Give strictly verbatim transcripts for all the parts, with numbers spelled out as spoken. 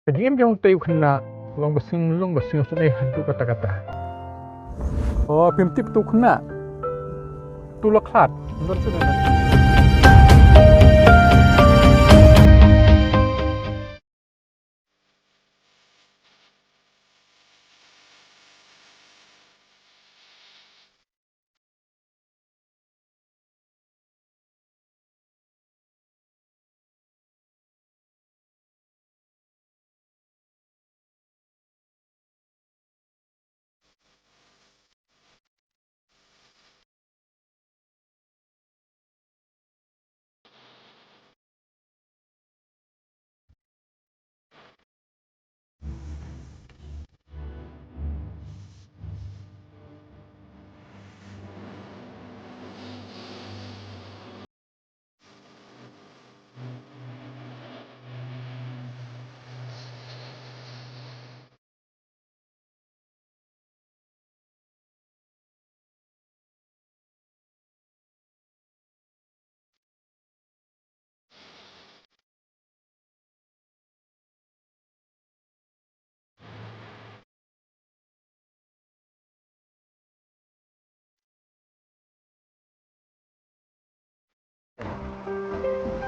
Ka jingim jong utei u khynnah long ba sngewlung ba sngewsynei haduh katta katta. O, phim tip utu u khynnah? Utu la khlad.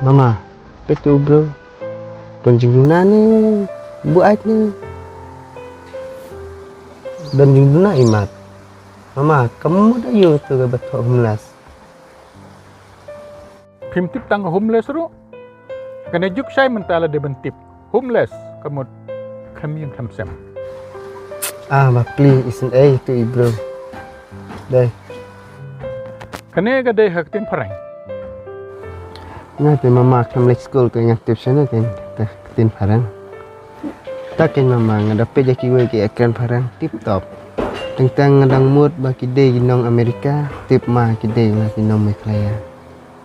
Mama, peit tu bro. Don jingduna ne buaid ne. Don jingduna imat. Mama, ka mut aïu tu kaba thoh homeless? Phim tip tang ka homeless ruh. Kane juk shai mynta la dei ban tip. Homeless ka mut khlem ïing khlem sem. Ah, bapli, isynei tu i bro. Dei. Kane ka dei ha ktien phareng. Nga te mama khlem leit skul te nga tip shano te ka ktien phareng. Ta kein mama, nga da peit ïa kiwei ki ïakren phareng tip top. Teng teng nga dang mut ba ki dei ki nong Amerika, tip ma ki dei ma ki nong Meghalaya.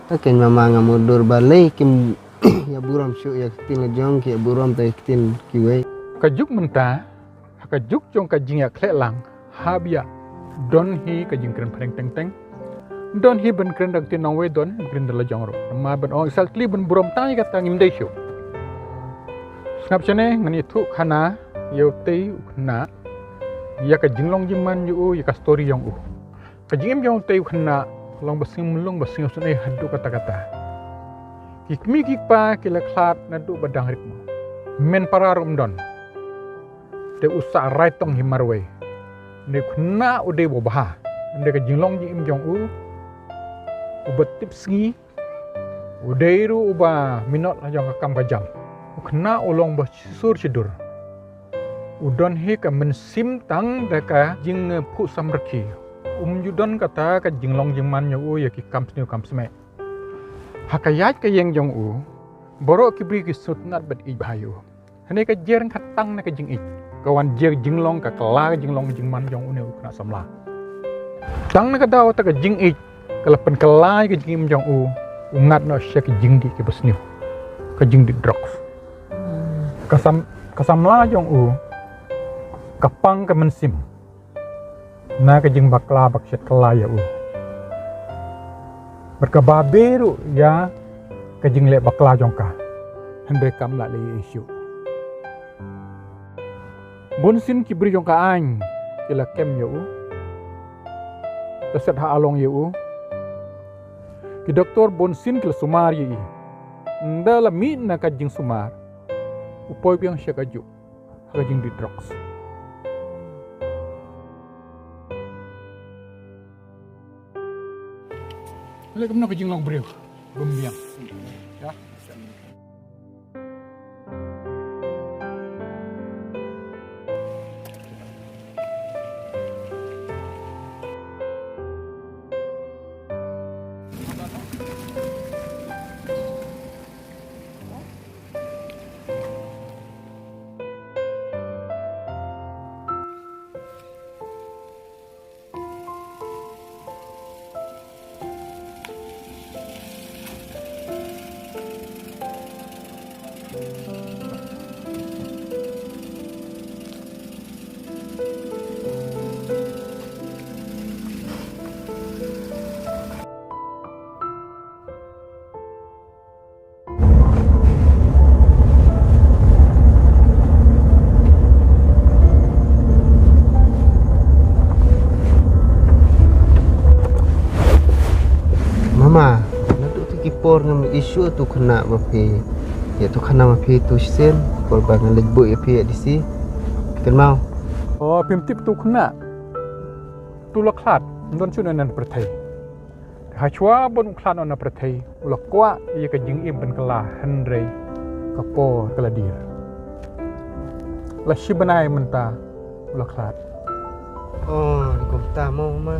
Ta kein mama, nga mutdur ba lei kim ïa burom shuh ïa ka ktien la jong ki, ïa burom te ïa ka ktien kiwei. Ka juk mynta, ha ka juk jong ka jingïakhleh lang, hap ïa don hi ka jingkren phareng teng teng. Don hi ban kren da ka ktien nongwei, don hi ban kren da la jong ruh. Namar ban ong i sal tli ban burom tang ïa kata ngim dei shuh. Sngap shane ngan ïathuh khana ïa utei u khynnah, ïa ka jinglong jingman jong u, ïa ka story jong u. Ka jingim jong utei u khynnah long ba sngewlung ba sngewsynei haduh katta katta. Ki kmie ki kpa ki la khlad naduh ba dang rit mo. Myn para ruh ym don. Te u sah rai tong hi marwei. Une u khynnah u dei uba bha. Une ka jinglong jingim jong u, uba tip sngi. U dei ruh uba minot la jong ka kam ka jam. U khynnah u long ba shisur shidur. U don hi ka mynsiem tang da ka jingphuh samrkhie. Um ju don kata ka jinglong jingman jong u ïa ki kam sniew kam smeh. Ha ka ïaid ka ïeng jong u, baroh ki briew ki sngewtynnat bad ïeit bha ïa u. Hynrei ka jer kata tang na ka jingïeit. Ka wan jer jinglong, ka kylla ka jinglong jingman jong une u khynnah samla. Tang na ka daw ta ka jingïeit ka la pynkylla ïa ka jingim jong u, u ngat noh sha ka jingdih kiba sniew. Ka jingdih drugs. Ka sam, ka samla jong u ka pang ka mynsiem na ka jingbakla ba ka shet kylla ïa u. Bad ka babe ruh ïa ka jingleh bakla jong ka. Hynrei kam lah leh ei ei shuh. Bunsien ki briew jong ka aiñ ki la kem ïa u. Ki la set ha along ïa u. Ki doktor bunsien ki la sumar ïa i. Ynda la mih na ka jingsumar, u poi biang sha ka juk. Ha ka jingdih drugs. Leh kumno ka jinglong briew bym biang. Ïa. Ma, naduh tu ki por ngam ïoh shuh tu khynnah ma phi. Ïa tu khynnah ma phi tu shisien, por ba nga leit buh ïa phi ïa D C. Kynmaw. O, phim tip tu khynnah. Tu la khlad, ym don shuh na pyrthei. Hashwa ban u khlad na pyrthei, u la kwah ïa ka jingim ban kylla hynrei ka por ka la dier. La shi bnai mynta u la khlad. Oh, ni kumta mo ma.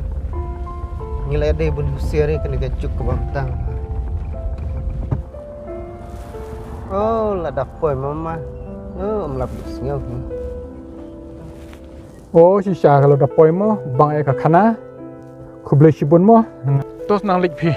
Ngi la dei bun husiar ïa kane ka juk kaba mynta. Oh, la da poi mo ma. Oh, ym lap ïa sngew. Oh, shisha ka la da poi mo, bang ïa ka khana. Khublei shibun mo. Tos nang leit phi.